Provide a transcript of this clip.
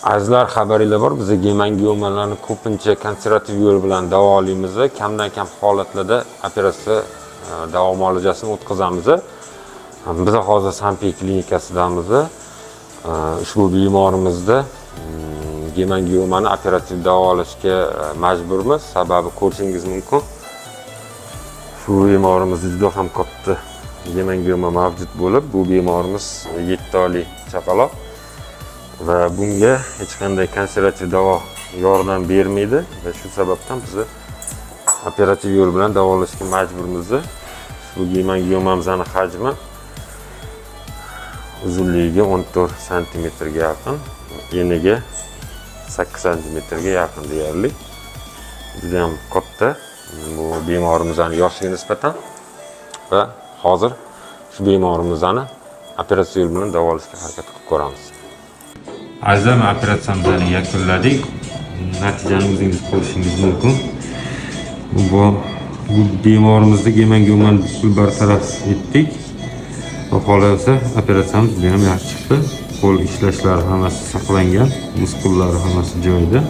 Azizlar, xabaringlar bor, biz gemangiomalarni ko'pincha konservativ yo'l bilan davolaymiz. Kamdan kam holatlarda operatsiya, davo muolajasini o'tkazamiz. Biz hozir Sampi klinikasidamiz. Ushbu bemorimizda gemangiomani operativ davolashga majburmiz. Sababi ko'rishingiz mumkin. Shu bemorimizda juda ham katta gemangioma mavjud bo'lib, bu bemorimiz 7 oylik chaqaloq va bunga hech qanday konservativ davo yordam bermaydi va shu sababdan biz operativ yo'l bilan davolashga majburmiz. Bu gemangiomamizni hajmi uzunligiga 14 santimetrga yaqin, eniga 8 santimetrga yaqin deyarli. Juda ham katta bu bemorimizni yoshiga nisbatan va hozir shu bemorimizni operatsiya yo'li bilan davolashga harakat qilib ko'ramiz. Azizlar, operatsiyamizni yakunladik. Natijani o'zingiz ko'rishingiz mumkin. Bu bemorimizda gemangiomani butkul bartaraf etdik. Xudo xohlasa, operatsiyamiz juda ham yaxshi chiqdi. Qo'l ishlashlari hammasi saqlangan, muskullari hammasi joyida.